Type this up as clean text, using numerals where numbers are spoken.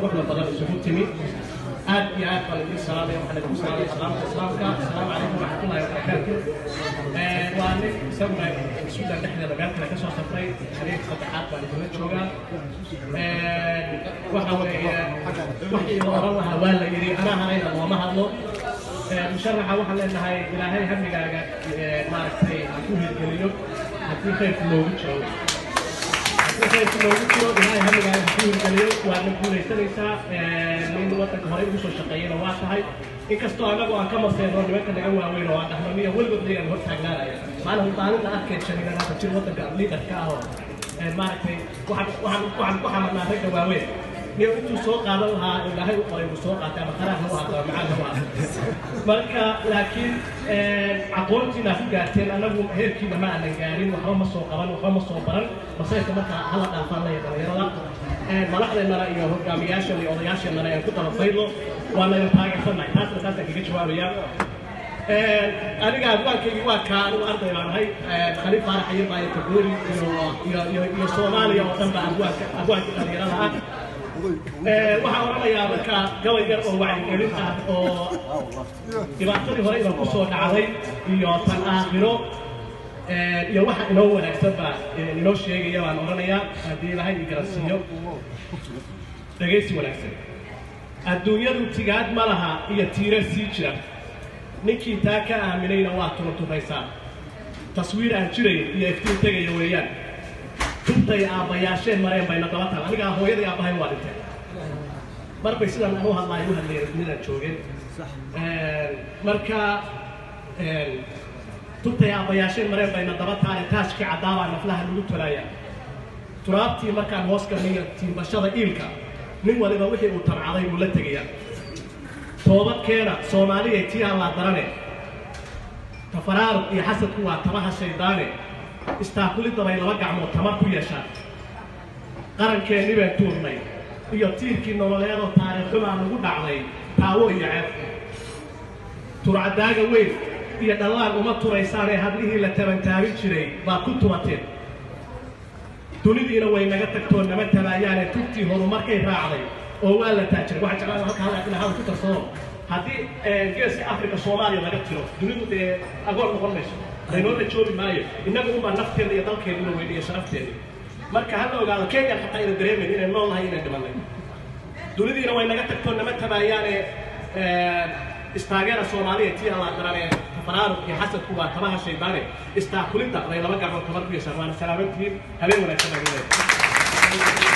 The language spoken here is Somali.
Quruxda badan isugu timi, aad iyo aad baan idiin salaamaya. Waxaan idinku salaamaya salaamta Islaamka: asalaamu calaykum waraxmatullahi wabarakaatu. Waa nin isaguna Suudaan dhexdeeda meel kale ka soo safray. Habeenka saddexaad baan idinla joogaa. Waxa weeye, wixii la oran lahaa waa la yidhi, anaa harayna looma hadlo. Musharaxa waxaan leenahay, Ilaahay hamigaaga maaragtay ha ku hirgeliyo haddii khayrku loogu jiro. Haddii khayrku loogu jiro, Ilaahay hamigaaga ha ku hirgeliyo, waadna guulaysanaysaa. Nin waddanka horey ugu soo shaqeeyana waa tahay, inkastoo annagu aan ka maseyno nimanka naga waaweyn oo aan dhahno niya weligood iyagaan hor taagnaanaya. Maalin maalinta arkeen 25 jir waddanka leaderka ah oo maaragtay waxaan ku xamadnaa ragga waaweyn niyo intuu soo qaadan lahaa Ilaahay u qoray buu soo qaatay, ama qaraar ha u ahaato ama macaan ha u ahaato. Marka laakiin aqoontiina ku gaarteen, annagu heerkiina ma aanan gaarin, waxba ma soo qaban, waxba ma soo baran. Masayrka marka hala dhaafaan laya dhalinyarada, madaxdeennana iyo hogaamiyaashan iyo odayaasheennana aan ku daba faydlo, waana idin taageersannahay. Taasna taasaan kaga jawaabaya. Aniga abwaankaygii waa kaa. Anigu arday baan ahay. Khaliif Faarax Ayir baa Tagoori iyo Soomaaliya oo dhan baa abwaanka, abwaankii dhalinyarada ah. Waxaan odhanayaa marka gabay yar oo wacyigelin ah oo dhibaatadii hore inoo ku soo dhacday iyo tan aakhiro iyo waxa inoo wanaagsan baa inoo sheegaya baan odhanayaa, haddii Ilaahay ii garansiiyo. Dhegaysi wanaagsan. Adduunyadu tigaad ma laha iyo tiira sii jira, ninkii taa ka aaminayna waa turunturaysaa. Taswiir aan jirayn iyo iftiin tegaya weeyaan. Tubtay aabbayaasheen mareen bayna daba taal. Anigaa hooyadii aabbahay waa dhinteen, mar bay sidan aan u hadlaay u hadlayeen adduunyadaan joogeen. Marka tubtay aabbayaasheen mareen bayna daba taale, taajkii caddaabaa naflaha lagu tolaya. Turaabtii markaan hoos galniyo tiimbashada iilka, nin waliba wixii uu tabcaday buu la tegayaa. Toobad keena Soomaaliyay, tii Allaa darane. Tafaraaruq iyo xasadku waa tabaha shaydaane. Istaakulidda bay laba gacmood tamar ku yeeshaan. Qarankeenni baan tuurnay iyo tiirkii nololeedoo taariikh xumaa nagu dhacday, taawo iyo ceeb. Turcadaaga weyn iyo dhallaan uma turaysaanee, hablihii la tabantaabin jiray baad ku tumateen. Dunidiina way naga tagtoo nama tabaayaane, tugtii horumarkay raacday oo waa la taajiray. Waxaan jeclaan halka hal inaan hadal ku tarsado. Haddii Geeska Africa Soomaaliya laga tiro, dunidu dee agoon noqon mayso, laynoola joogi maayo. Innaga unbaa nafteeda iyo dalkeeduna weyn iyo sharafteeda. Marka hala ogaado, Kenya xataa ayna dareemayn inay nool nahay, inay dhimanay. Dunidiina way naga tagtoo nama tabaayaane, istaageera Soomaaliya tii Allaa darane. Tafaraaruq iyo xasadku waa tabaha shaydaane, istaakulidda bay laba gacmood tamar ku yeeshaan. Waana salaamantihiin, habeen wanaagsan baan leeyahay.